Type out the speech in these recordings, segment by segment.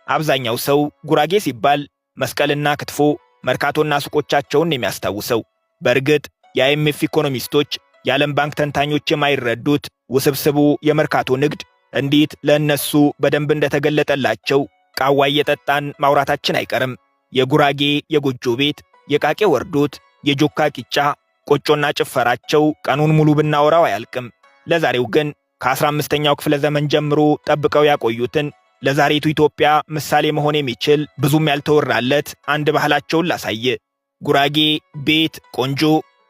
አብዛኛው ሰው ጉራጌ ሲባል መስቀልና ክትፎ፣ መርካቶና ሱቆቻቸውን የሚያስታውሰው። በእርግጥ የ IMF ኢኮኖሚስቶች፣ የዓለም ባንክ ተንታኞች የማይረዱት ውስብስቡ የመርካቶ ንግድ እንዴት ለእነሱ በደንብ እንደተገለጠላቸው ቃዋ እየጠጣን ማውራታችን አይቀርም። የጉራጌ የጎጆ ቤት፣ የቃቄ ወርዶት፣ የጆካ ቂጫ፣ ቆጮና ጭፈራቸው ቀኑን ሙሉ ብናወራው አያልቅም። ለዛሬው ግን ከ15ኛው ክፍለ ዘመን ጀምሮ ጠብቀው ያቆዩትን፣ ለዛሬቱ ኢትዮጵያ ምሳሌ መሆን የሚችል፣ ብዙም ያልተወራለት አንድ ባህላቸውን ላሳይ። ጉራጌ ቤት ቆንጆ፣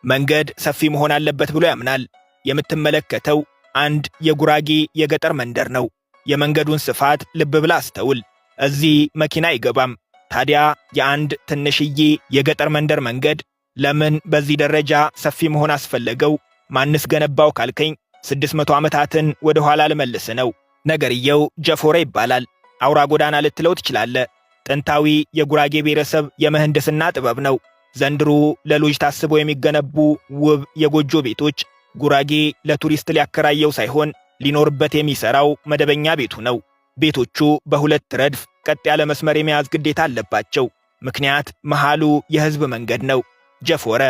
መንገድ ሰፊ መሆን አለበት ብሎ ያምናል። የምትመለከተው አንድ የጉራጌ የገጠር መንደር ነው። የመንገዱን ስፋት ልብ ብለህ አስተውል። እዚህ መኪና አይገባም። ታዲያ የአንድ ትንሽዬ የገጠር መንደር መንገድ ለምን በዚህ ደረጃ ሰፊ መሆን አስፈለገው? ማንስ ገነባው ካልከኝ 600 ዓመታትን ወደ ኋላ ልመልስ ነው። ነገርየው ጀፎረ ይባላል። አውራ ጎዳና ልትለው ትችላለህ። ጥንታዊ የጉራጌ ብሔረሰብ የምህንድስና ጥበብ ነው። ዘንድሮ ለሎጅ ታስበው የሚገነቡ ውብ የጎጆ ቤቶች ጉራጌ ለቱሪስት ሊያከራየው ሳይሆን ሊኖርበት የሚሰራው መደበኛ ቤቱ ነው። ቤቶቹ በሁለት ረድፍ ቀጥ ያለ መስመር የመያዝ ግዴታ አለባቸው። ምክንያት መሃሉ የሕዝብ መንገድ ነው። ጀፎረ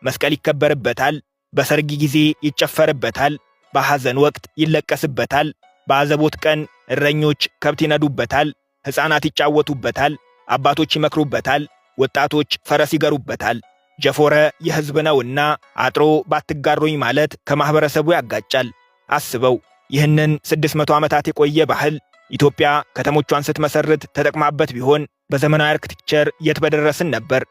መስቀል ይከበርበታል፣ በሰርግ ጊዜ ይጨፈርበታል፣ በሐዘን ወቅት ይለቀስበታል፣ በአዘቦት ቀን እረኞች ከብት ይነዱበታል፣ ሕፃናት ይጫወቱበታል፣ አባቶች ይመክሩበታል፣ ወጣቶች ፈረስ ይገሩበታል። ጀፎረ የሕዝብ ነውና አጥሮ ባትጋሩኝ ማለት ከማኅበረሰቡ ያጋጫል። አስበው፣ ይህንን 600 ዓመታት የቆየ ባህል ኢትዮጵያ ከተሞቿን ስትመሰርት ተጠቅማበት ቢሆን በዘመናዊ architecture የት በደረስን ነበር።